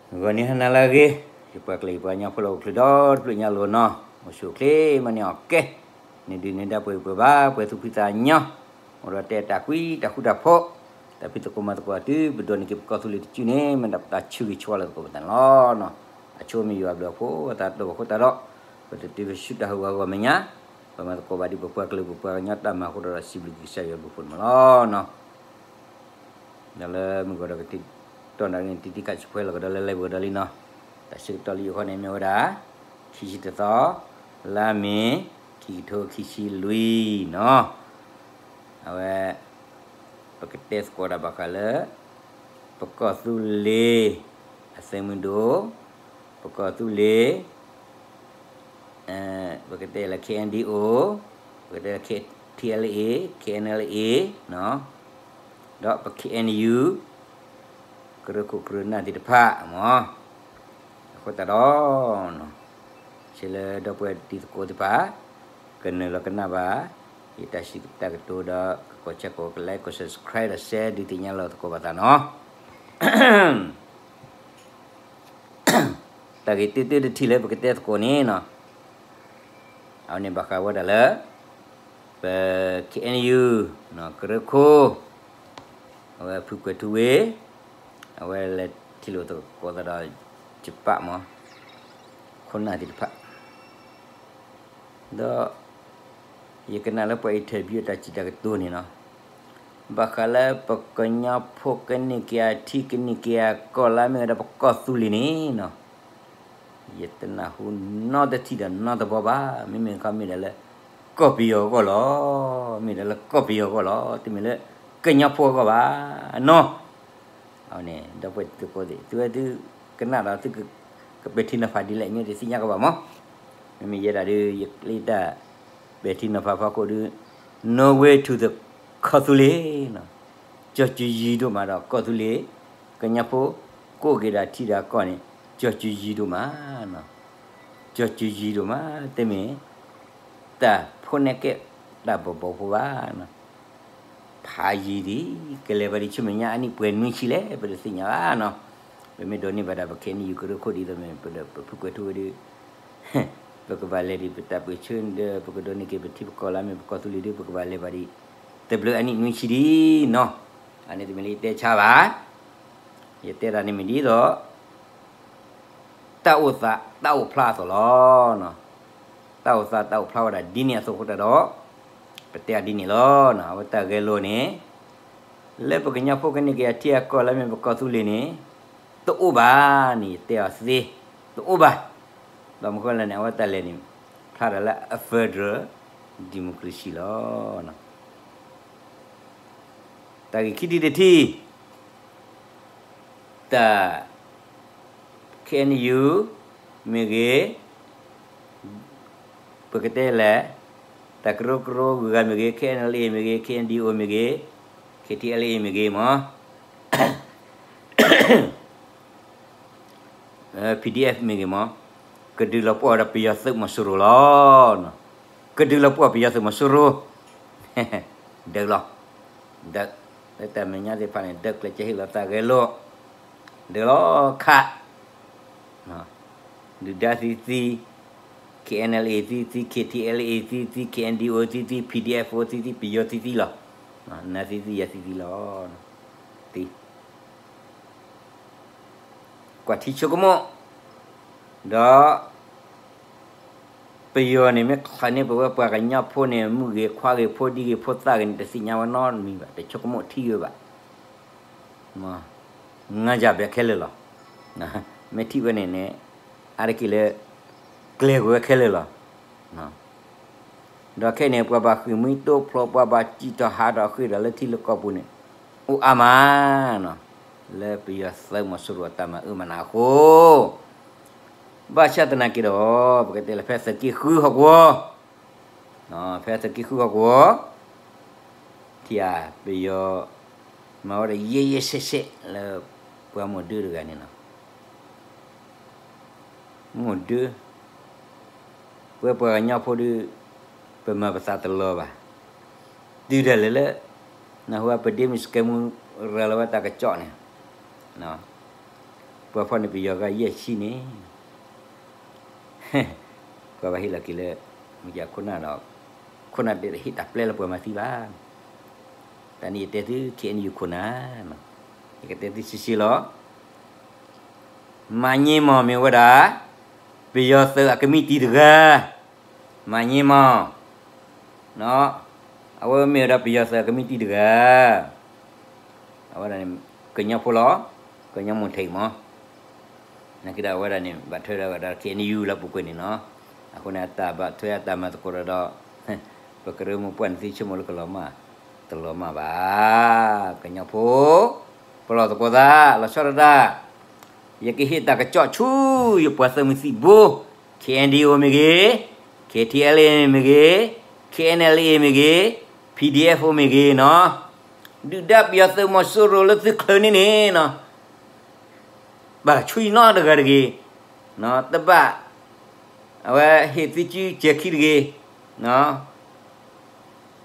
ဂီၤနံၤဟါနၤလၢအဂ့ၤ, ယပှၤကလုာ်ယပှၤကညီဖိလၢဟီၣ်ခိၣ်ချၢဒီတဖျၢၣ်ညါလီၤနီၤ, အိၣ်ဆူၣ်အိၣ်ချ့မၤန့ၢ်အီၣ်ကဲ, န့ၣ်ဒုးန့ၢ်ဒါပှဲၤပှဲၤဘၣ် ပှဲၤသူၣ်ဖှံသးညီ, အိၣ်ဒီးတဲတၢ်ကွံတၢ်ဃူတၢ်ဖိး, တၢ်ဖံးသကိးမၤသကိးတုၤ ပဒိးန့ၢ်က့ၤပကီၢ်သူလ့ၤတစုန့ၣ် မ့ၢ်ဒၣ်ပတၢ်ဆၢဂ့ၤဆၢဝါလၢသကိးပသးန့ၣ်လီၤ. အဆိမ့ၢ်ယွၤအဘျုးအဖှိၣ်အသးတဖၣ်အဃိသတးဒီး, ပတတုၤပဆူတၢ်ဟးဂီၤအဂီၢ်မဲာ်ညါ, ပမၤသကိးဘၣ်ဒ်ပပှၤကလုာ်ပပှၤကညီတၢ်မၤအဃိဒီး စံးဘျုးက့ၤကစၢ်ယွၤအဘျုးအဖှိၣ်န့ၣ်မးလီၤနီၤ. ဒီးလၢမုၢ်ဂီၤဒီးကထံၣ်တီနၤန့ၣ် တံတံခးဆူၣ်ဖဲလီၤကဒီးလၢလၢပှဲၤဒီးလံနီၤ, တၢ်ဆၢကတီၢ်လၢယအိၣ်ဃီန့ၣ် မ့ၢ်ဝဲဒၣ် ခံဆံတသီ, လါမ့ၤ, ခံကထိခံဆံလွံၢ်နီၤ. အဝဲ ပကတဲသကိးတၢ်ဘၣ်ဃးလၢ ပကီၢ်သူလ့ၤ အသုးမုၢ်ဒိၣ်, ပကီၢ်သူလ့ၤ ပကတဲလၢ KNDO, ပကတဲလၢ KTLA, KNLA နီၤ, ဒီးပ KNU ကရၢခိၣ်ကရၢနၢ်သ့ၣ်တဖၣ်မး, အဃိသတးဒီး ဆဲးလၢဒီပုၢ်ဝဲၢ်တံၤသကိးသ့ၣ်တဖၣ် ကနုာ်လီၤကနၣ်ဘၣ် ယတၢ်စံးတၢ်ကတိၤဒီး ကကိးဆၢကိး ကlike က subscribe ဒီး share ဒုးသ့ၣ်ညါလီၤသကိးဘၣ်သးနီၤ. တၢ်ဂ့ၢ်တၢတထံၣ်လၢပကတဲသကိးန့ၣ်နီၤ, အဝဲန့ၣ်ဘၣ်ဃးဝဲဒၣ်လၢ ပ KNU ကရၢခိၣ် အဝဲဖုကွဲၤထူဝ့ၣ် အဝဲလဲၤထံၣ်လိာ်သကိးသးဒီး ယပၣ်မး ခိၣ်နၢ်သ့ၣ်တဖၣ် ဒီး ယကနၣ်လၢပှၤ interview အတၢ်စံးတၢ်ကတိၤန့ၣ်နီၤ, ဘၣ်ဃးလၢပကညီဖိကန့ၢ်က့ၤအထံကန့ၢ်က့ၤအကီၢ်လၢမ့ၢ်ဝဲဒၣ်ပကီၢ်သူလ့ၤန့ၣ်နီၤ, ယတနၢ်ဟူနီတထံၣ်ဒီးနီတဘီဘၣ်. မ့မ့ၢ်ခီမ့ၢ်ဒၣ်လၢ ကီၢ်ပယီၤအဂီၢ်လီၤ. မ့ၢ်ဒၣ်လၢကီၢ်ပယီၤအဂီၢ်လီၤ. တမ့ၢ်လၢကညီဖိအဂီၢ်ဘၣ်နီၤ. အဝဲန့ၣ် ဒီပုၢ်ဝဲၢ်တံၤသကိးသ့ၣ် သုဝဲသုကနၣ်ဒီးသုကပဲာ်ထံနီၤဖးဒ်လဲၣ် ညီတသ့ၣ်ညါကဘၣ်မး. မ့မ့ၢ်ယဲဒၣ်ဒုး ယကျဲတၢ်ပဲာ်ထံနီၤဖးဖီခိၣ်ဒုး No way to the ကီၢ်သူလ့ၤနီၤ. ကၠီၤကၠူယံၤဒိၣ်မးဒီးကီၢ်သူလ့ၤ ကညီဖိ ကိးက့ၤဒီးထံဒီးကီၢ်န့ၣ် ကၠီၤကၠူယံၤဒိၣ်မးနီၤ. ကၠီၤကၠူယံၤဒိၣ်မး တမ့ၢ် တၢ်ဖိနဲၣ်ကဲ တၢ်ဘီၣ်ဘီၣ်ဖိဘၣ်နီၤ. ဖးယံၤဒံး ကလဲၤဘၣ်ဒံးဆူမဲာ်ညါအနံၣ်ပှဲၤနွံဆံလဲၣ် ပတသ့ၣ်ညါဘၣ်နီၤ. ပမ့ၢ်ဒိးန့ၢ်ဘၣ်ဒၣ်ပ KNU ကရၢခိၣ်ဒ်သိးမ့ၢ် ပဒီးပဖုကွဲၤထူဝ့ၣ်ဒုး ပကဘၣ်လဲၤဒံး ပတၢ်ပၢၢ်ဆၢဒီး ပကဒိးန့ၢ်က့ၤပထံပကီၢ်လၢမ့ၢ်ပကီၢ်သူလ့ၤဒုး ပကဘၣ်လဲၤဘၣ်ဒံး တဘျုးအနံၣ်နွံဆံဒံးနီၤ. အန့ၣ်တမ့ၢ်လၢယတဲဆါဘၣ်. ယတဲတၢ်န့ၣ်မ့ၢ်ဒ်သိး တၢ်အိၣ်သးတၢ်အိၣ်ဖျါအသိးလီၤ. တၢ်အိၣ်သးတၢ်အိၣ်ဖျါဝဲဒၣ်ဒ်န့ၣ်အသိးအဃိတၢ်ဒီး ပတဲအီၤဒ်န့ၣ်လီၤ. အဝဲတၢ်ဂဲၤလိာ်န့ၣ် လၢပကညီဖိကန့ၢ်က့ၤအထံအကီၢ်လၢမ့ၢ်ပကီၢ်သူလ့ၤန့ၣ် တအိၣ်ဘၣ်န့ၣ် ယတဲအီၤသ့, တအိၣ်ဘၣ်. ဘၣ်မနုၤဃိလဲၣ်န့ၣ် အဝဲတၢ်လဲၤန့ၣ် ဖျါတၢ်လၢအ federal democracy လီၤ. တၢ်ဂ့ၢ်ခံထံၣ်တထံၣ် တၢ် KNU မ့ၢ်ဂ့ၤ, ပကတဲလဲၣ်, တၢ်ကရၢကရိဂုၤဂၤမ့ၢ်ဂ့ၤ, KNLA မ့ၢ်ဂ့ၤ, KNDO မ့ၢ်ဂ့ၤ, KTLA မ့ၢ်ဂ့ၤမး PDF မ့ၢ်ဂ့ၤမး, ကဒုးလီၤပှီၢ်ဒီးပယီၤသုးမီၤစိရိၤလီၤ. ကဒုးလီၤပှီၢ်ပယီၤသုးမီၤစိရိၤ, ဒၢးလီၤ, ဒၢး, လၢတၢ်မဲာ်ညါသ့ၣ်တဖၣ်န့ၣ် ဒၢးကျဲးစၢးဟ့ၣ်လီၤသးဂဲၤလိာ်, ဒၢးလီၤခး ဒုၣ်ဒါသံသံ, KNLA သံသံ, KTLA သံသံ, KNDO သံသံ, PDF သံသံ, ပယီၤသံသံလီၤ. နၤသံသံ ယၤသံသံလီၤ. သံ ကွၢ်ထံဆိကမိၣ်, ဒီး ပယီၤန့ၣ် မ့ၢ်ခီန့ၢ်ပဝဲပှၤကညီဖိန့ၣ် မုၣ်ဂ့ၤခွါဂ့ၤ ဖိဒံဂ့ၤဖိသၣ်ဂ့ၤန့ၣ် တသ့ၣ်ညါဝဲနီတမံၤဘၣ်, တဆိကမိၣ်ထံဝဲဘၣ်. ငါးရာဘက်ခဲလၢာ်လီၤ. မ့ၢ်ထံၣ်ဝဲန့ၣ်န့ၣ် အါတက့ၢ်လၢ ကျဲၤကွံာ်ဝဲခဲလၢာ်လီၤ. ဒီးခဲအံၤန့ၣ် ပှၤဘၣ်ဃ့ၢ်မှံဟးဖျိး ပှၤဘၣ်စံၣ်ထီၣ်ဟးထီၣ်ဃ့ၢ်ဒီးလၢထံလၢကီၢ်ပူၤန့ၣ် အိၣ်အါမးနီၤ, လၢပယီၤသုးမီၤစိရိၤအတၢ်မၤအၢမၤနးအဃိ, ဘၣ်ဆၣ်သနာ်က့ဒီး ပကတဲလၢဖဲသုးက့ဃုဟီၣ်ကဝီၤ ဖဲသုးက့ဃုဟီၣ်ကဝီၤ ထံၣ်ဧါ ပယီၤ မၤဝဲဒၣ်ယဲၢ်ယဲၢ်ဆဲးဆဲးလၢ ပှၤမိၢ်ဒၢတဂၤန့ၣ်လီၤ. မိၢ်ဒၢ ပဝဲပှၤကညီဖိဒီး ပမၤပသးတလီၤဘၣ်. တုၤဒၣ်လဲာ်လၢ နၢ်ဟူဧါ ပဒ့မုၣ်စကဲမူ ရၤလီၤဝဲတၢ်ကစီၣ်န့ၣ် ပှၤဖီၣ်န့ၢ်ပယီၤဂၤယဲၢ်ဆံန့ၣ် ပှၤဘၣ်ဟ့ၣ်လီၤက့ၤလၢ မ့ၢ်ယခိၣ်နၢ်ဒီး ခိၣ်နၢ်တဟ့ၣ်တၢ်ပျဲလၢပှၤမၤသံဘၣ်. တၢ်န့ၣ်ယတဲသု ခ့ၣ်အဲၣ်ယူၣ်ခိၣ်နၢ်, ယကတဲသုရှဲရှဲလီၤ. မၤည့မီၢ်မ့ၢ်ဝဲဒၣ် ပယီၤသုးအကမံးတံာ်တဂၤ, မၤည့မီၢ်, အဝဲမ့ၢ်ဝဲဒၣ်ပယီၤသုးအကမံးတံာ်တဂၤ, အဝဲဒၣ်န့ၣ် ကညီဖိလီၤ, ကညီမိၢ်ထံးမီၢ်, နာ်က့ဒီးအဝဲဒၣ်န့ၣ် ဘၣ်ထွဲဒီးဝဲဒၣ် ခ့ၣ်အဲၣ်ယူၣ် လၢပူၤကွံာ်န့ၣ်နီၤ, အဃိန့ၣ် အတၢ်ဘၣ်ထွဲအတၢ်မၤသကိးဒီး ပကရၢမိၢ်ပှၢ်န့ၣ် သုဆိကမိၣ်လၢကလီၤမၢ်, တလီၤမၢ်ဘၣ်, ကညီဖိ, ပလီၢ်သကိးသး လီၤဆီဒၣ်တၢ်, ယကဟ့ၣ်တၢ်ကစီၣ်ဆူ ယပှၤသုးမုၢ်သံၣ်ဘိ, ခ့ၣ်အဲၣ်ယူၣ်မ့ၢ်ဂ့ၤ, ခ့ၣ်ထံၣ်အဲလ်အ့မ့ၢ်ဂ့ၤ, ခ့ၣ်အဲၣ်အဲလ်အ့မ့ၢ်ဂ့ၤ, ပံၤဒံၣ်အဲၣ်ဖိမ့ၢ်ဂ့ၤနီၤ, ဒုၣ်ဒါပယီၤသုးမီၤစိရိၤလၢသုချၢန့ၣ်န့ၣ်နီၤ ဘၣ်ဆှံနီတဂၤတဂ့ၤ, တဘၣ်, အဝဲဟ့ၣ်သုစုစဲၤခံတဂ့ၤ,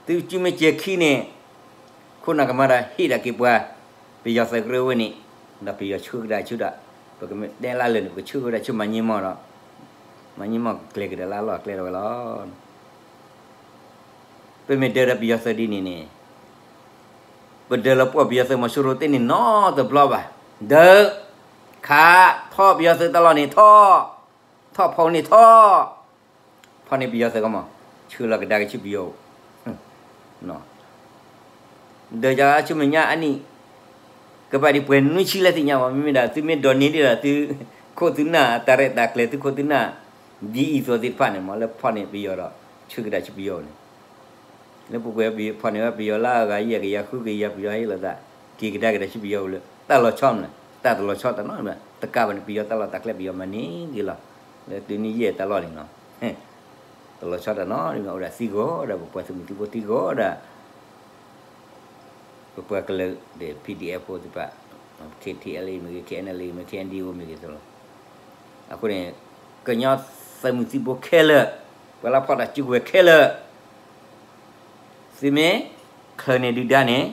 သုစုမ့ၢ်စဲၤခံန့ၣ်, ခိၣ်နၢ်ကမၤဒီးဟ့ၣ်ဒၣ်က့ၤပှၤ, ပယီၤသုးကရၢဝဲန့ၣ်, ဒီးပယီၤဆှၢကဒါဆူဒီး, ပကတဲလၢလၢာ်န့ၣ် ပကဆှၢကဒါဆူမၤည့မီၢ်ဒီး, မၤည့မီၢ်ကကျဲၤကဒါလၢအလီၢ်အကျဲဒၣ်ဝဲလီၤ. ပမ့ၢ်ဒၢးဒီးပယီၤသုးဒ်န့ၣ်န့ၣ်, ပဒၢးလီၤပှီၢ်ပယီၤသုးမီၤစိရိၤသ့န့ၣ်နီတဘျီဘၣ်, ဒၢး, ခး, ထီၣ်ပယီၤသုးတၢ်လီၢ်န့ၣ်ထီၣ်, ထီၣ်ဖီန့ၣ်ထီၣ်, ဖီန့ၢ်ပယီၤသုးကမီၤ, ဆှၢလီၤကဒါက့ၤဆူပယီၤ, ဒၢးယၤဆူမဲာ်ညါအနံၣ်, ကဘၣ်ဒံးပှဲၤနွံဆံလၢသ့ၣ်ညါဘၣ်, မ့မ့ၢ်ဒၣ်သုမ့ၢ်ဒိးန့ၢ်ဒံးဒီးသု, ခိၣ်သုနၢ် တၢ်ရဲၣ်တၢ်ကျဲၤသုခိၣ်သုနၢ်, ဒ်အံၤသိးသ့ၣ်တဖၣ်န့ၣ် မ့ၢ်လၢဖီန့ၢ်ပယီၤဒီး, ဆှၢကဒါဆူပယီၤန့ၣ်, လၢပူၤကွံာ်ဖီန့ၢ်ဝဲပယီၤလၢအဂၤယဲၢ်ကယၤဃုကယၤပယီၤဟ့ၣ်လီၤသး, က့ၤကဒါက့ၤဒီးဆူပယီၤလၢ, တၢ်လီၤဆီမနုၤလဲၣ်, တၢ်တလီၤဆီတနီၤမနုၤလဲၣ်, တကးဘၣ်န့ၣ် ပယီၤတၢ်လီၢ်တၢ်ကျဲပယီၤမၤန့ၢ်က့ၤလီၤ, လၢတုၤနံၣ်ယဲၢ်တၢ်လီၢ်န့ၣ်နီၤ တလီၤဆီတနီၤန့ၣ် အိၣ်ဒၣ်သံဂီၤဒီး ပပှၤသုးမုၢ်သံၣ်ဘိသံဂီၤဒီး ပပှၤကလုာ်ဒီး ပံၤဒံၣ်အဲၣ်ဖိသ့ၣ်တဖၣ်, ခ့ၣ်ထံၣ်အဲလ်အ့မ့ၢ်ဂ့ၤ, ခ့ၣ်အဲၣ်အဲလ်အ့မ့ၢ်ဂ့ၤ, ခ့ၣ်အဲၣ်ယူၣ်မ့ၢ်ဂ့ၤသ့ၣ်လီၤ. အဃိန့ၣ် ကညီသုးမုၢ်သံၣ်ဘိခဲလၢာ်, ပှၤလၢဖီၣ်တၢ်စုကဝဲၤခဲလၢာ်, သုမ့ၢ်ချၢန့ၢ်ဒုၣ်ဒါန့ၣ်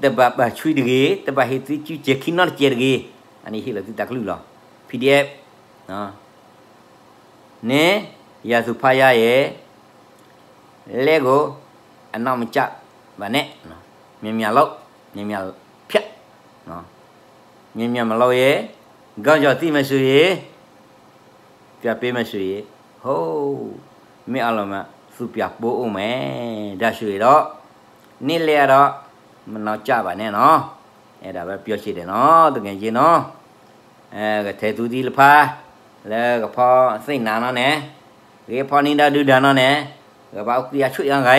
တဘၣ်ဘၣ်ဆှံတဂ့ၤ, တဘၣ်ဟ့ၣ်သုစုစဲၤခံနီတစဲးတဂ့ၤ, အန့ၣ်ဟ့ၣ်လီၤသုတၢ်ကလုၢ်လီၤ. ပံၤဒံၣ်အဲၣ် န့ၣ် ယၤသူၣ်ဖးယါယဲၢ် လဲကိး အနီၢ်မကၢ်ဘၣ်နဲၣ်, မ့ၢ်မ့ၢ်လီၤ, မ့ၢ်မ့ၢ်ဖျဲး, မ့ၢ်မ့ၢ်မလီၤယဲၢ်, ကီၢ်ယီၤသံမ့ၢ်စူၤယဲၢ်, ပၠၣ်ပ့မ့ၢ်စူၤယဲၢ်, ဟိ, မ့ၢ်အလီၤမး သူပၠၣ်ပိအိၣ်မဲာ် ဒၣ်စူၤယဲၢ်ဒီး, န့ၣ်လဲၣ်ဒီး, မနီၢ်ကၢ်ဘၣ်နဲၣ်နီၤ, အဲၣ်ဒၣ်ဝဲပျီဆံးဒဲးနီၤ တဂ့ၤက့နီၤ ကထဲးသူသံလဖါ, လၢကဖီသ့ၣ်နၤနီၤန့ၣ်, ဂ့ၤဖီန့ၢ်ဒုၣ်ဒါနီၤန့ၣ်, ဂဘၣ်အိၣ်ကံအဆူၣ်အဂၤအံၤ,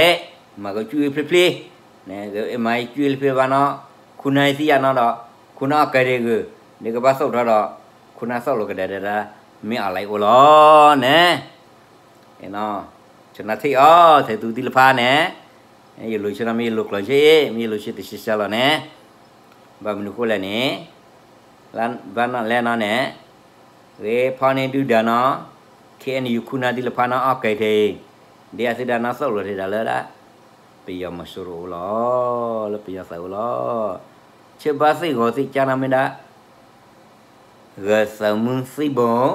မၤကဆူၣ်အံၤဖျ့ဖျ့, မၤကဆူၣ်အံၤဖျ့ဘၣ်နီၤ, ခိၣ်နၢ်အံၤသံယါနီၤဒီး, ခိၣ်နၢ်အကဲဒံးဂ့ၤ, ဒ်ကဘၣ်သိၣ်ထီၣ်ဒီး, ခိၣ်နၢ်သိၣ်လိာ်ကဒါဒဲးဒၣ်, မ့ၢ်အီၤလၢအိၣ်လီၤန့ၣ် ဆနါထံၣ်အီၤ ထဲးသူသံလဖါန့ၣ်, ယလိၤဆၢနီၤ မ့ၢ်ယလိၤကျိာ်ဆၢအံၤ မ့ၢ်ယလိၤဆၢတဆံးဆံးလီၤန့ၣ်, ဘၣ်မနုၤဃိလဲၣ်န့ၣ်, ဘၣ်နီၣ်လဲၣ်နီၤန့ၣ်, ဂ့ၤဖီန့ၢ်ဒုၣ်ဒါနီၤ, ခ့ၣ်အဲၣ်ယူၣ်ခိၣ်နၢ်သံလဖါနီၤ အီၣ်ကဲထဲးအံၤ, ဒ်အသုဒၣ်နီၤသိၣ်လိာ်ထဲးဒၣ်လၢဒၣ်, ပယီၤမီၤစိရိၤအိၣ်လီၤ, လၢပယီၤသးအိၣ်လီၤ, ဆၢဘၣ်သ့ၣ်ဂီၤသ့ၣ်ကၢနီၤမ့ၢ်ဒၣ် ဂသုးမုၢ်သံၣ်ဘ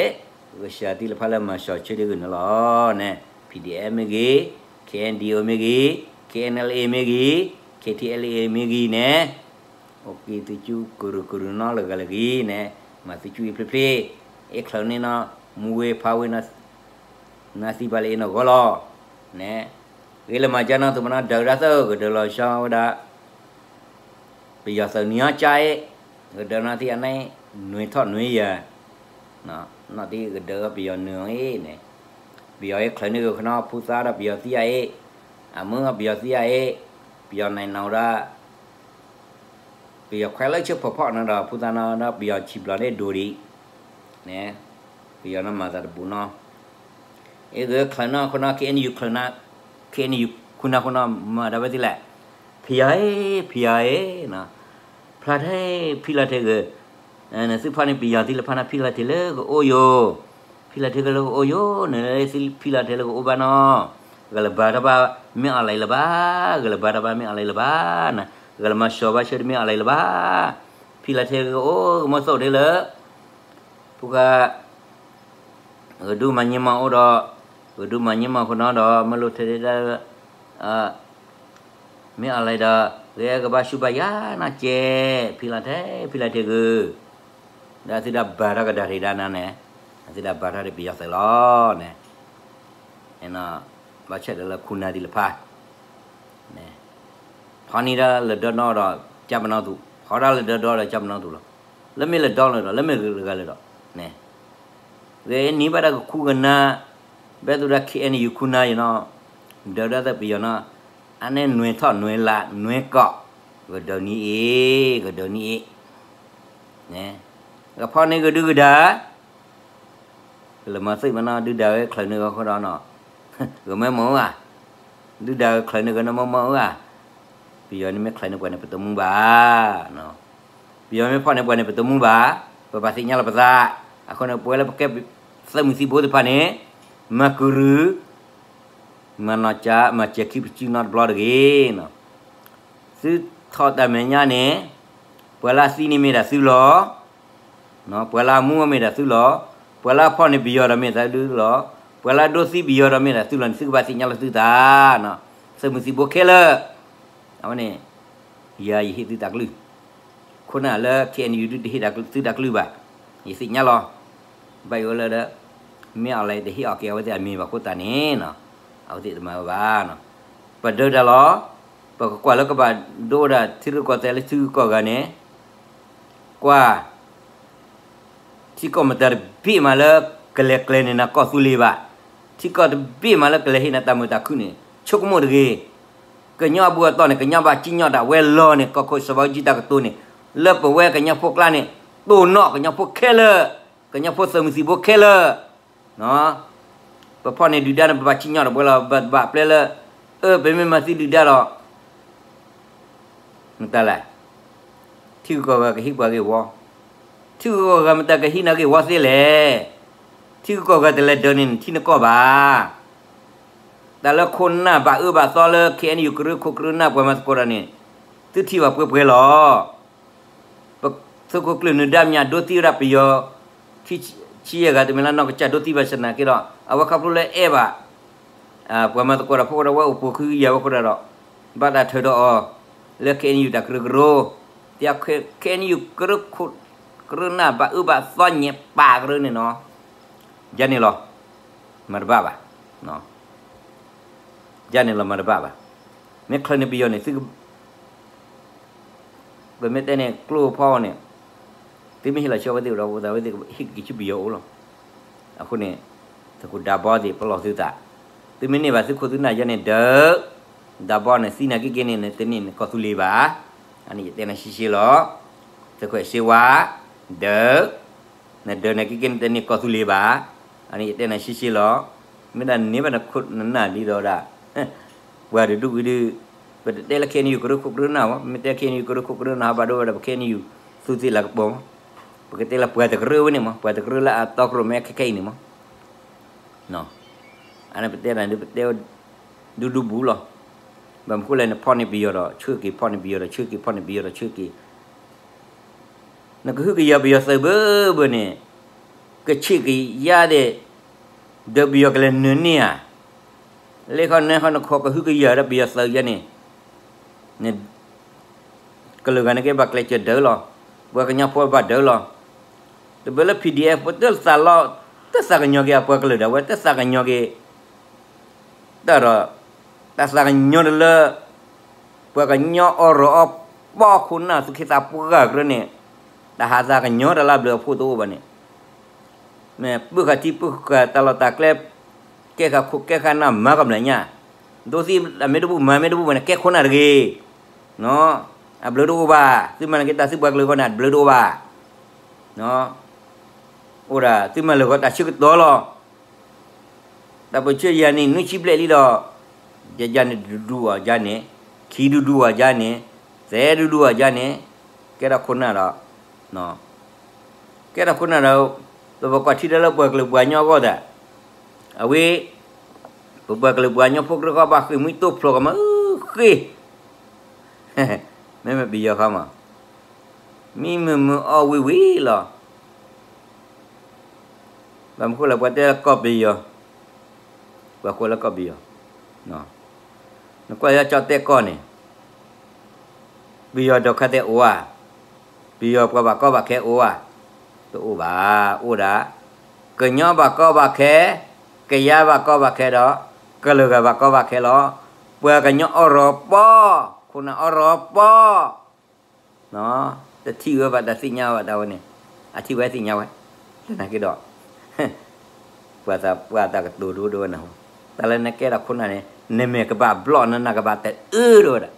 ိ, ဒ်ဂစၢ်သံလဖါလၢမၤစီၤဆၢဒ်ဂ့ၤန့ၣ်လီၤန့ၣ်, ပံၤဒံၣ်အဲၣ်မ့ၢ်ဂ့ၤ, ခ့ၣ်အဲၣ်ယူၣ်မ့ၢ်ဂ့ၤ, ခ့ၣ်အဲၣ်အဲလ်အ့မ့ၢ်ဂ့ၤ, ခ့ၣ်ထံၣ်အဲလ်အ့မ့ၢ်ဂ့ၤန့ၣ်, အိၣ်က့ၤသုစုကရူၢ်ကရူၢ်နီတဂၤလၢာ်ဂ့ၤန့ၣ်, မၤသုစုအံၤဖျ့ဖျ့, အ့ၣ်ချၢန့ၢ်နီၤ, မူဝဲဖးဝဲ နသံဘၣ်လၢအ့ၣ်နီၢ်ဂီၢ်လီၤ, န့ၣ်, ဂ့ၤလၢမၤကၢနီၤ သုးမနီၤဒၢးဒၣ်သၢ ကဒၢးလီၤဆီဝဲဒၣ် ပယီၤသုးနွံအီၤကၢအံၤ, ကဒၢးနီၤသံအနံၣ်, နွံထီၣ်နွံယၤ, နီၢ်သံကဒၢးပယီၤနွံအံၤန့ၣ်, ပယီၤအ့ၣ်ချၢန့ၢ်ဂ့ၤခနီၤ ဖိသၣ်ဒီးပယီၤသံအံၤ, အမုၢ်ပယီၤသံအံၤ, ပယီၤနံၣ်နီၤဒၣ် ပယီၤခွဲးလၢဆၢဖီဖီန့ၣ်ဒီး ဖိသၣ်နီၤဒီးပယီၤဆံးဘျီန့ၣ်ဒိၣ်ဒံး, န့ၣ်, ပယီၤနီၤမၤသးတဘူးနီၤ, အ့ၣ်ဂ့ၤချၢနီၤခိၣ်နီၤ ခ့ၣ်အဲၣ်ယူၣ်ချၢနီၤ, ခ့ၣ်အဲၣ်ယူၣ်ခိၣ်နၢ်ခိၣ်နီၤ မၤဒၣ်ဝဲသ့ၣ်လဲၣ်, ဖံးယၤအ့ၣ် ဖံးယၤအ့ၣ်, ဖျါထဲ ဖံလီၤထဲဂ့ၤ, နသုဖီန့ၢ်ပယီၤသံလဖါနီၤ ဖံလီၤထဲလၢကအိၣ်ယိာ်, ဖံလီၤထဲကလၢကအိၣ်ယိာ် နသုဖံလီၤထဲလၢကအိၣ်ဘၣ်နီၤ, ဂဲၤလၢဘါတဘၣ်မ့ၢ်အီၤလၢလၢၤဘၣ်, ဂဲၤလၢဘါတဘၣ်မ့ၢ်အီၤလၢလၢၤဘၣ်, ဂဲၤလၢမၤစီၤဘၣ်ဆၢတမ့ၢ်အီၤလၢလၢၤဘၣ်, ဖံလၢ်ထဲဂ့ၤအိၣ်ကမီၤသိးဒ်လၢ ဖိၣ်ဃာ် ဂဒုးမၤညံမၤအိၣ်ဒီး ဂဒုးမၤညံမၤဃိနီဒီး မ့ၢ်လိၣ်ထဲဒၣ် မ့ၢ်အီၤလဲၣ်ဒီး ဂဲၤကဘၣ်ဆူၣ်ဘၣ်ယၤနီၢ်ကဲ ဖံလၢ်ထဲ ဖံလၢ်ထဲဂ့ၤ ဒီးသုဒၣ်ဘါထီၣ်ကဒါထံးဒၣ်နၤန့ၣ် သုဒၣ်ဘါထီၣ်ဒီးပယီၤသုးလီၤန့ၣ် ဘၣ်ဆၣ်ဒီးလၢခိၣ်နၢ်သ့ၣ်တဖၣ် ဖီၣ်န့ၢ်ဒၣ်လၢဒီနီၣ်ဒီး ကၢ်ပနီၣ်သူၣ် ဖီၣ်ဒၣ်လၢဒီဒီဒီးကၢ်ပနီၣ်သူၣ်လီၤ. လၢမ့ၢ်လၢဒီလၢဒီး လၢမ့ၢ်ဂ့ၤဂၤလၢဒီး ဂ့ၤန့ၢ်ဘၣ်ဒၣ်ကခူကနၢ် ဘၣ်သူၣ်ဒၣ် ခ့ၣ်အဲၣ်ယူၣ် ခူနၢ်ယနီၣ် ဒၢးဒၣ်သပယီၤနီၣ် အန့ၣ်နွဲထီၣ်နွဲလးနွဲကီး ကဒၢးနံၤအ့ၣ် ကဒၢးနံၤအ့ၣ် ကဖီၣ်န့ၢ်ကဒုကဒါ ကလၢမၤသ့ၣ်မနီၣ် ဒုၣ်ဒါဝဲချုးန့ၢ်ဂီၤဃိဒီးနီၣ် ဂမ့ၢ်မ့ၢ်ဧါ ဒုၣ်ဒါဝဲချုးန့ၢ်ဂီၤန့ၣ်မ့ၢ်မ့ၢ်ဧါ ပယီၤန့ၣ်မ့ၢ်ချုးန့ၢ်ပှၤန့ၣ် ပတမူဘၣ် ပယီၤမ့ၢ်ဖီၣ်န့ၢ်ပှၤန့ၣ် ပတမူဘၣ် ပဘၣ်သ့ၣ်ညါလီၤပသး အဃိန့ၣ် ပဝဲလၢပကဲသၢမုၢ်သံဘိသ့ၣ်တဖၣ်န့ၣ် မၤကရူၢ် မၤနီၢ်ကၠး မၤစဲၤခံပစုနီတဘျီတဂ့ၤ သုထီၣ်တၢ်မဲာ်ညါန့ၣ် ပှၤလၢအသံန့ၣ်မ့ၢ်ဒၣ်သုလီၤ ပှၤလၢအမူမ့ၢ်ဒၣ်သုလီၤ ပှၤလၢအဖီၣ်န့ၢ်ပယီၤဒီးမ့ၢ်ဒၣ်သုလီၤ ပှၤလၢအဒိသံပယီၤဒီးမ့ၢ်ဒၣ်သုလီၤန့ၣ် သုကဘၣ်သ့ၣ်ညါလီၤသုသး သၢမုၢ်သံဘိခဲလၢာ် အဝဲန့ၣ် ယၤယဟ့ၣ်သုတၢ်ကလုၢ် ခိၣ်နၢ်လၢ ခ့ၣ်အဲၣ်ယူၣ် ဒုးတဟ့ၣ်သုတၢ်ကလုၢ်ဘၣ် ယသ့ၣ်ညါလီၤ ဘၣ်ယိၣ်လၢဒီး မ့ၢ်အီၤလဲၣ်တဟ့ၣ်အီၣ်က့ၤအဝဲသ့ၣ်အမံၤဘၣ်ဃိသတးန့ၣ် အဝဲသ့ၣ်တမၤဝဲဘၣ် ပဒုးတၢ်လီၤ ပကကွၢ်လၢကဘၣ်ဒိဝဲဒၣ်ထံရူၢ်ကီၢ်သဲးလၢထံဂုၤကီၢ်ဂၤန့ၣ် ကွၢ် ထံကီၢ်မတၤတဘ့ၣ်မးလၢ ကလဲၤကျဲၤန့ၢ်နၤကီၢ်သူလ့ၤဘၣ်. ထံကီၢ်တဘ့ၣ်မးလၢကလဲၤဟ့ၣ်နၤတၢ်မုာ်တၢ်ခုၣ်န့ၣ် ဆိကမိၣ်တဂ့ၤ. ကညီအဘူးအတီၢ်န့ၣ် ကညီဘၣ်စံၣ်ညီၣ်ဒၣ်ဝဲလီၤန့ၣ် ကီၢ်ခိၣ်စီၤဘးအူကၠံတၢ်ကတိၤန့ၣ် လၢပဝဲကညီဖိကျါန့ၣ် တိၢ်နီၣ်ကညီဖိခဲလၢာ်, ကညီဖိသၢမုၢ်သံၣ်ဘိခဲလၢာ် ပဖီၣ်န့ၢ်ဒုၣ်ဒါန့ၣ် ပဘၣ်စံၣ်ညီၣ်ဒၣ်ဝဲလီၤ. ဘၣ်ဘၣ်ပျဲလၢ အၢ ပမ့ၢ်မၤသံဒုၣ်ဒါဒီး မတၤလဲၣ်, ထံဂုၤကီၢ်ဂၤကဟံးပှၤဂ့ၢ်ဝီ, ထံဂုၤကီၢ်ဂၤမတၤကဟံးနၤဂ့ၢ်ဝီသ့လဲၣ်. ထံဂုၤကီၢ်ဂၤတလဲၤဒၢးန့ၢ်နထံနကီၢ်ဘၣ်. တၢ်လၢခိၣ်နၢ်ဘၣ်အၢဘၣ်သီလၢ ခ့ၣ်အဲၣ်ယူၣ် ကရၢခိၣ်ကရၢနၢ်ပှၤမၤသကိးတၢ်န့ၣ် သုထံၣ်ဘၣ်ပှဲၤပှဲၤလီၤ. ပသုးခိၣ်ကျၢၢ်နုာ်ဒါမၠးဒိသံဝဲဒၣ်ပယီၤ ဆံယဲၢ်ဂၤ တမ့ၢ်လၢနီၢ်ကစၢ်ဒိသံဘၣ်ဆၣ်နာ်က့ဒီး အဝဲခီဖျိလၢအဲၣ်ဘၣ် ပှၤမၤသကိးတၢ်ဖိကီၢ်ဒီးဝဲအိၣ်ပိာ်ခုကယာ်ဝဲဃိဒီး ဘၣ်တၢ်ထုးထီၣ်အီၤ လၢ ခ့ၣ်အဲၣ်ယူၣ် တၢ်ကရၢကရိ, သ့ၣ် ခ့ၣ်အဲၣ်ယူၣ် ကရၢခိၣ်ကရၢနၢ်ဘၣ်အၢဘၣ်သီညံးပာ်ကရၢန့ၣ်နီၤ. ယၤန့ၣ်လီၤ မၤတဘၣ်ဘၣ်. ယၤန့ၣ်လီၤမၤတဘၣ်ဘၣ်. မ့ၢ်ချုးန့ၢ်ပယီၤန့ၣ် သု ပမ့ၢ်တဲန့ၣ်ကျိဖီန့ၣ် သုမ့ၢ်ဟ့ၣ်လီၤဆၢဝဲသ့ၣ်ဒီး အဝဲသ့ၣ်ဟ့ၣ်က့ၤဆူပယီၤအိၣ်လီၤ. အဃိန့ၣ် သုးခိၣ်ဒးဘီသ့ၣ်ပလီၢ်သုသး, သုမ့ၢ်န့ၢ်ဘၣ်သုခိၣ်သုနၢ်ယဲန့ၣ်ဒၢး, ဒးဘီန့ၣ်သံနၤက့ၤက့ၤန့ၣ် နတန့ၢ်နကီၢ်သူလ့ၤဘၣ်. အန့ၣ်ယတဲနၤရှဲရှဲလီၤ. သုးခိၣ်စ့ဝါ ဒၢး နဒၢးနၤက့ၤက့ၤန့ၣ် တန့ၢ်ကီၢ်သူလ့ၤဘၣ်. အန့ၣ်ယတဲနၤရှဲရှဲလီၤ. မ့ၢ်ဒၣ်န့ၢ်ဘၣ်နခိၣ်နနၢ်လံဒီးဒၣ် ပှၤတဒူၣ်ဝံၤဒီး ပတတဲလၢ ခ့ၣ်အဲၣ်ယူၣ် ကရၢခိၣ်ကရၢနၢ်ဘၣ်, မ့ၢ်တဲ ခ့ၣ်အဲၣ်ယူၣ် ကရၢခိၣ်ကရၢနၢ် ဟးဘၣ်ဒိဝဲဒၣ်ပ ခ့ၣ်အဲၣ်ယူၣ် သုးသ့ၣ်လၤကပီၤမး, ပကတဲလၢပှၤတကရၢဝဲန့ၣ်မး, ပှၤတကရၢလၢအတီကရိၣ်မဲခဲခဲအံၤန့ၣ်မး. အန့ၣ်ပတဲနၤဒုး ပတဲဒူဒူဘူးလီၤ. ဘၣ်မနုၤဃိလဲၣ် နဖီၣ်န့ၢ်ပယီၤဒီးဆှၢက့ၤ, ဖီၣ်န့ၢ်ပယီၤဒီးဆှၢက့ၤ, ဖီၣ်န့ၢ်ပယီၤဒီးဆှၢက့ၤ နကဟုကယာ်ပယီၤသုးဘၣ်ဘၣ်န့ၣ် ကဆံးက့ၤယါဒဲး ဒီးပယီၤကလဲၤနုာ်န့ၢ်ဧါ. လၢခီနၢခီနခီကဟုကယာ်ဒီးပယီၤသုးယါန့ၣ် ကလုာ်ဂၤန့ၣ်က့ဘၣ်ကျဲးစၢးဒၢးလီၤ. ပှၤကညီဖိဘၣ်ဒၢးလီၤ. တဘၣ်လၢ ပီၣ်ဒံၣ်အဲၣ် ပတသးလီၤ, တသးကညီၤက့ၤအပှၤကလုာ်ဒၣ်ဝဲ, တသးကညီၤက့ၤ တၢ်ဒီး တၢ်သးကညီၤတလၢ ပှၤကညီအီၣ်ရီၣ်အီၣ်ပီၣ်ခိၣ်နၢ် သူၣ်က့သးပှၢ်ကရၢန့ၣ် တၢ်ဟးသးကညီၤတၢ်လၢအဘျုးအဖှိၣ်တအိၣ်ဘၣ်န့ၣ် မ့ၢ်ပုၢ်ဃာ်ထံပုၢ်ဃာ်တၢ်လီၢ်တၢ်ကျဲ ကဲဃာ်ခိၣ်ကဲဃာ်နၢ်မၤကမျၢၢ်ညါ, ဒိသံအမ့ၢ်တဘူၣ်မၤမ့ၢ်တဘူၣ်ဘၣ်န့ၣ် ကဲခိၣ်နၢ်တဂ့ၤ. အဘျုးတအိၣ်ဘၣ်, သုမၤန့ၢ်က့ၤတၢ်သုပှၤကလုာ်အဂီၢ်န့ၣ် အဘျုးတအိၣ်ဘၣ်. အိၣ်ဒၣ်သုမၤလၢာ်ဂီၤတၢ်ဆၢကတီၢ်လီၤ. တၢ်ပၢဆှၢယၤန့ၣ် နွံဆံဘျဲၣ်လံဒီး ယၤန့ၣ်ဒူဒူအီၤယၤန့ၣ်, ခံဒူဒူအီၤယၤန့ၣ်, သဲဒူဒူအီၤယၤန့ၣ်, ကဲထီၣ်ခိၣ်နၢ်ဒီး ကဲထီၣ်ခိၣ်နၢ်ဒီး ပပကွၢ်ထံတၢ်လၢပှၤကလုာ်ပှၤကညီအဂီၢ်သတး, အဝဲ ပပှၤကလုာ်ပှၤကညီဖိကြၢးဃီဘၣ်ဃ့ၢ်မှံတိဖျိးကမၢဃ့ၢ်, မ့မ့ၢ်ပယီၤဃီမး, မံမုာ်မုာ်အီၣ်ဝံၤဝံၤလီၤ. ဘၣ်မနုၤဃိလဲၣ် ပှၤတဲလၢကီၢ်ပယီၤ, ပှၤကိးလၢကီၢ်ပယီၤ, နကွၢ်လၢကၠီၣ်တဲၣ်ကီၢ်န့ၣ် ပယီၤဒီးခါတဲအိၣ်ဧါ, ပယီၤပှၤဘၣ်ကီဘၣ်ခဲအိၣ်ဧါ, တအိၣ်ဘၣ်, အိၣ်ဒၣ် ကညီဘၣ်ကီဘၣ်ခဲ, ကယၤဘၣ်ကီဘၣ်ခဲဒီး ကလုာ်ဂၤဘၣ်ကီဘၣ်ခဲလီၤ. ပှၤကညီအီၣ်ရီပီ, ခိၣ်နၢ်အီၣ်ရီပီ တထံၣ်ဝဲဘၣ်တၢ်သ့ၣ်ညါဘၣ်တၢ်ဝဲန့ၣ်, အထံၣ်ဝဲသ့ၣ်ညါဝဲ, သနာ်က့ဒီး ပှၤသးပှၢ်တၢ်ကတိၤဒိဒိဝဲနၢ်ဟူ, တၢ်လၢနကဲဒီးခိၣ်နၢ်န့ၣ် နမဲာ်ကဘၣ်ဘျီၣ်နနၢ်ကဘၣ်တအၢဒိဝဲဒၣ်,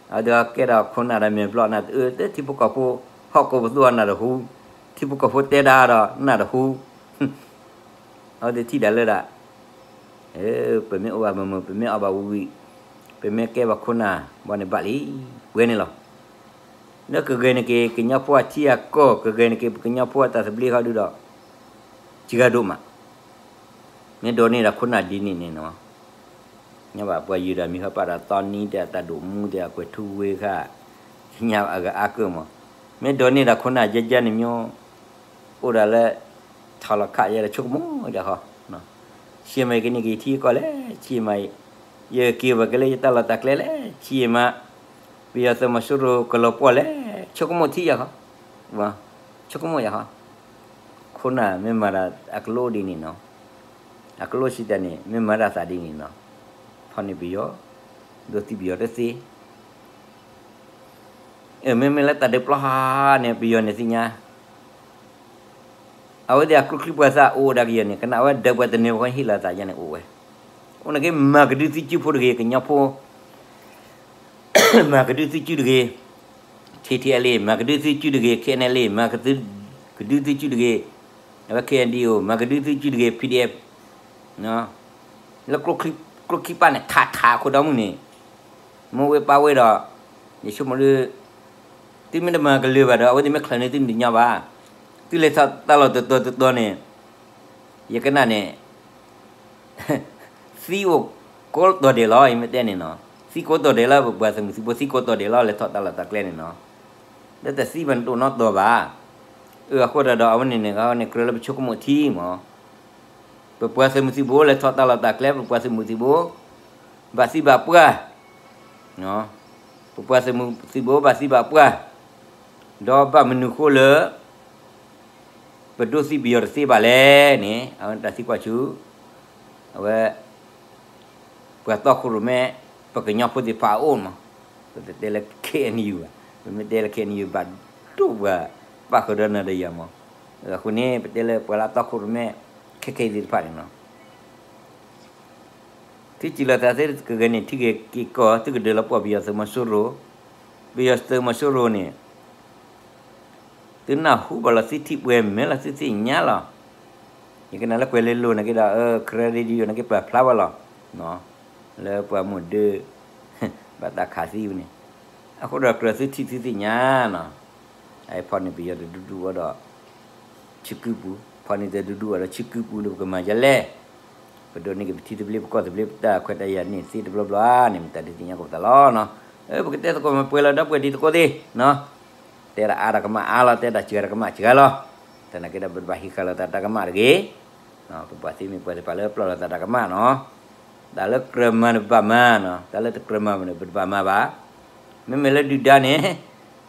အဝဲသ့ၣ်ကဲဒီးခိၣ်နၢ်ဒီးမဲာ်ဘျီၣ်နၢ်တအၢ, ထံဖိကီၢ်ဖိ ဟီၣ်ကိးပသူအီၤနၢ်တဟူ, ထံဖိကီၢ်ဖိတဲဒၣ်ဒီးနၢ်တဟူ အဝဲသ့ၣ်ထံၣ်ဒၣ်လၢဒၣ်, ပမ့ၢ်အိၣ်ဘၣ်မုာ်မုာ် ပမ့ၢ်အီၣ်ဘၣ်ဝံၤဝံၤ, ပမ့ၢ်ကဲဘၣ်ခိၣ်နၢ်ဘၣ်န့ၣ်ဘၣ်လံ, ပှဲၤန့ၣ်လီၤ. လၢကဂဲၤန့ၢ်က့ၤ ကညီဖိအထံအကီၢ် ကဂဲၤန့ၢ်က့ၤ ပကညီဖိအတၢ်သဘျ့ဃီဒုဒီး စှၤဒိၣ်မး, မ့ၢ်ဒိးန့ၢ်ဒၣ်ခိၣ်နၢ်ဒ်န့ၣ်န့ၣ်နီၤ, ညါဘၣ်ပှၤယုၢ်ဒီးမံၤဟီပာ်ဒီးသီနံၤဒီးတၢ်ဒိၣ်မူဒီးအကွဲးထူဝ့ဃာ်, ညါအဂၤအါကၢၢ်မး, မ့ၢ်ဒိးန့ၢ်ဒၣ်ခိၣ်နၢ်ယဲယဲန့ၣ်မ့ၢ် အိၣ်ဒၣ်လၢ ထီၣ်လီၤခးယဲဒီးဆိကမိၣ်ယဲဃီ, ဆံးမးယကန့ၢ်က့ၤထံကီၢ်လဲၣ်, ဆံးမး ယက့ၤဘၣ်က့ၤလၢယတၢ်လီၢ်တၢ်ကျဲလဲၣ်, ဆံးမး ပယီၤသုးမီၤစိရိၤကလီၤပှီၢ်လဲၣ်, ဆိကမိၣ်ထံယဲဃီ, ဆိကမိၣ်ယဲဃီ, ခိၣ်နၢ်မ့ၢ်မၤတၢ်အကလိဒ်န့ၣ်နီၤ, အကလိစံးတၢ်န့ၣ် မ့ၢ်မၤတၢ်သးဒ်န့ၣ်နီၤ, ဖီၣ်န့ၢ်ပယီၤ, ဒိးသံပယီၤတသ့, မ့မ့ၢ်လၢတၢ်ဒုးပျီဟါန့ၣ် ပယီၤန့ၣ်သ့ၣ်ညါ အဝဲသ့ၣ်အကျိချံပှၤသးအိၣ်ဒၣ်ကယဲၢ်န့ၣ် ကနၣ်ဝဲဒၢးပှၤတန့ၢ်ဝဲဟ့ၣ်လီၤသးယဲၢ်န့ၣ်အိၣ်ဝဲ, အိၣ်န့ၣ်က့ မၤကဒုသုကၠူဖိတဂ့ၤ ကညီဖိ, မၤကဒုသုကၠူတဂ့ၤ, T T L A မၤကဒုသုကၠူတဂ့ၤ, K N L A မၤကဒုသုကၠူတဂ့ၤ, အဝဲ K N D O မၤကဒုသုကၠူတဂ့ၤ, P D F လၢကျိချံပၢ်န့ၣ် ထးထးအခိၣ်ဒီမုၢ်န့ၣ်, မိၢ်ဝဲပၢ်ဝဲဒီး, ယဆိကမိၣ်ဒုး, သုမ့ၢ်တမၤကလုာ်ဘၣ်ဒီး အဝဲသ့ၣ်မ့ၢ်ချၢန့ၢ်သုတညီဘၣ်, သုလဲၤထီၣ်တၢ်လီၢ်တတီၤတတီၤန့ၣ်, ယကနၣ်န့ၣ် သံအိၣ်ကိးတီၤဒဲးလီၤ ယမ့ၢ်တဲန့ၣ်နီၤ, သံကိးတီၤဒဲးလီၤ ပပှၤသုးမုၢ်သံၣ်ဘိ သံကိးတီၤဒဲးလီၤ လဲၤထီၣ်တၢ်လီၢ်တၢ်ကျဲန့ၣ်နီၤ, လၢတသံဘၣ်န့ၣ်တအိၣ်နီတီၤဘၣ်, အဃိဒီး အဝဲန့ၣ်န့ၣ် ကြၢးလၢပဆိကမိၣ်ထံမး ပပှၤသုးမုၢ်သံၣ်ဘိလဲၤထီၣ်တၢ်လီၢ်တၢ်ကျဲ ပပှၤသုးမုၢ်သံၣ်ဘိ ဘၣ်သံဘၣ်ပှၢ်, ပပှၤသုးမုၢ်သံၣ်ဘိဘၣ်သံဘၣ်ပှၢ်, ဒီးဘၣ်မနုၤဃိလၢ ပဒိးသံပယီၤတသ့ဘၣ်လဲၣ်န့ၣ် အဝဲတၢ်သံကွၢ်ဆူ အဝဲ ပှၤတီခိၣ်ရိၣ်မဲ ပကညီဖိသ့ၣ်တဖၣ်အအိၣ်မး, ပတတဲလၢ K N U ဘၣ်, ပမ့ၢ်တဲလၢ K N U ဘၣ်ဒိၣ်ပှၤပာ်ဃုာ်ဒီးနၤဒီးယၤမး, အဃိန့ၣ် ပတဲလၢပှၤလၢအတီခိၣ်ရိၣ်မဲ ခဲခဲအံၤသ့ၣ်တဖၣ်န့ၣ်လီၤ. သုစံးလီၤသးသုကဂဲၤန့ၢ်ထံဂ့ၤက့ၤကီၢ် သုကဒုးလီၤပှီၢ်ပယီၤသုးမီၤစိရိၤ, ပယီၤသုးမီၤစိရိၤန့ၣ် သုနၢ်ဟူဘၣ်လီၤ သုထံၣ်ပှဲၤမဲာ်လီၤ သုသ့ၣ်ညါလီၤ. ယကနၣ်လၢကွဲၤလ့လိၤန့ၣ်က့ဒီး ကရၢရ့ဒံယိၤန့ၣ်က့ ပာ်ဖျါဝဲလီၤ လၢပှၤမိၢ်ဒၢ ဘၣ်တၢ်ခးသံဝဲန့ၣ်, အဃိဒီးကြၢးသုထံၣ်သုသ့ၣ်ညါနီၤ, အဖီၣ်န့ၢ်ပယီၤတဒူဒူအီၤဒီး ဆံကုပူၤ, ဖီၣ်န့ၢ်တဒူဒူအီၤဒီးဆံကုပူၤဒီးပကမၤဒ်လဲၣ်, ပဒိးန့ၢ်က့ၤပထံသဘျ့ ပကီၢ်သဘျ့ ပတၢ်ခွဲးတၢ်ယာ်န့ၣ်သ့တဘျီဘျီန့ၣ် မ့ၢ်တၢ်ဒုးသ့ၣ်ညါကီးပသးလီၤနီၤ. ပကတဲသကိးမၤပှဲၤလီၤဒီးပှဲၤဒံးသကိးသ့ၣ်နီၤ, တဲဒၣ်အါတၢ်ကမၣ်အါလီၤ, တဲဒၣ်စှၤတၢ်ကမၣ်စှၤလီၤ, သနာ်က့ဒီးပတဘၣ်ဟံးဃာ်လိာ်သးတၢ်ကမၣ်တဂ့ၤ, ပပှၤသ့မ့ၢ်ပှၤသ့ၣ်တဖၣ်လၢပျီၢ်လိာ်သးတၢ်ကမၣ်နီၤ, တၢ်လၢကြၢးမၤန့ၣ်ပဘၣ်မၤနီၤ, တၢ်လၢတကြၢးမၤန့ၣ် ပတဘၣ်မၤဘၣ်. မ့မ့ၢ်လၢဒုၣ်ဒါန့ၣ်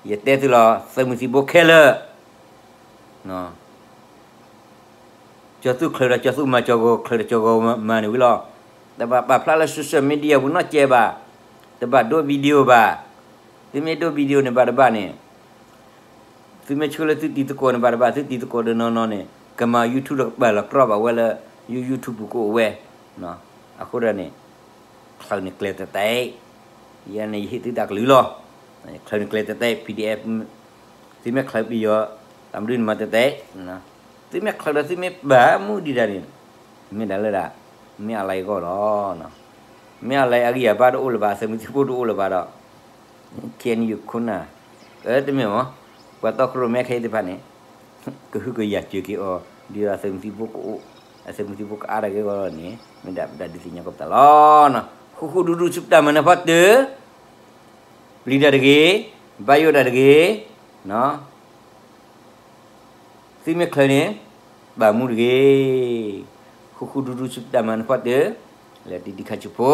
ယတဲသုလီၤ သုးမုၢ်သံၣ်ဘိခဲလၢာ် ကၠီၤသူၣ်ချၢးဒီးကၠီၤသူၣ်မၤ ကၠီၤဂီၤချၢးဒီးကၠီၤဂီၤမၤန့ၣ်ဝံၤလီၤ. တဘၣ်ပာ်ဖျါလၢ social media ပူၤနီတစဲးဘၣ်, တဘၣ်ဒိ video ဘၣ်. သုမ့ၢ်ဒိ video န့ၣ်ဘၣ်တဘၣ်န့ၣ် သုမ့ၢ်ဆှၢလၢသုတံၤသကိးန့ၣ်ဘၣ်တဘၣ်, သုတံၤသကိးတနီၤနီၤန့ၣ် ကမၤ YouTube ဒီးကပာ်လီၤကြီဘၣ်ဝဲလၢ YouTube ပူၤကအိၣ်ဝဲ. အဃိဒီးန့ၣ် ချၢးန့ၣ်ကျဲၤတတဲာ်, ယဲန့ၣ်ယဟ့ၣ်သုတၢ်ကလုၢ်လီၤ. ချၢးန့ၣ်ကျဲၤတတဲာ် PDF သုမ့ၢ်ချၢးပယီၤ တၢ်မနုၤန့ၣ်မၤတတဲာ်, သုမ့ၢ်ချၢးဒီးသုမ့ၢ်ပာ်မူဒံးဒၣ်န့ၣ် မ့ၢ်ဒၣ်လၢဒၣ် မ့ၢ်အလါအဂီၢ်လီၤ. မ့ၢ်အလါအဂံၢ်အဘါတအိၣ်လၢၤဘၣ်, သုးမုၢ်သံၣ်ဘိတအိၣ်လၢၤဘၣ်ဒီး KNU ခိၣ်နၢ်, အတမ့ၢ်မ့ၢ် ပှၤတီခိၣ်ရိၣ်မဲခဲအံၤသ့ၣ်တဖၣ်န့ၣ် ကဟုကယာ်စၢၤက့ၤအီၤ ဒ်သိးသုးမုၢ်သံၣ်ဘိကအိၣ်, အသုးမုၢ်သံၣ်ဘိကအါတၢ်ဂ့ၢ်အဂီၢ်န့ၣ် မ့ၢ်ဒၣ်ပတၢ်ဒုးသ့ၣ်ညါကီးပသးလီၤ. ဃူဃူဒူဒူဆူပတၢ်မၤနၢၤဖီတၢၢ် ပျံၤတၢ်တဂ့ၤ, ဘၣ်ယိၣ်တၢ်တဂ့ၤ, သုမ့ၢ်ချၢန့ၣ် ဘၣ်မူတဂ့ၤ. ဃူဃူဒူဒူဆူတၢ်မၤနၢၤဖီတၢၢ်, လၢတံၤဒံးခါဆူဖိ,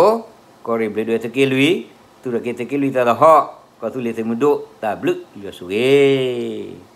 ကီၢ်ရ့ၣ်ဘျ့းဒွဲၣ်သုးက့လွံၢ်, သူၣ်ထီၣ်က့ၤသုးက့လွံၢ်သးသဟီၣ်, ကီၢ်သူလ့ၤသုးမုၢ်ဒိၣ် တၢ်ဘျုးယွၤဆိၣ်ဂ့ၤ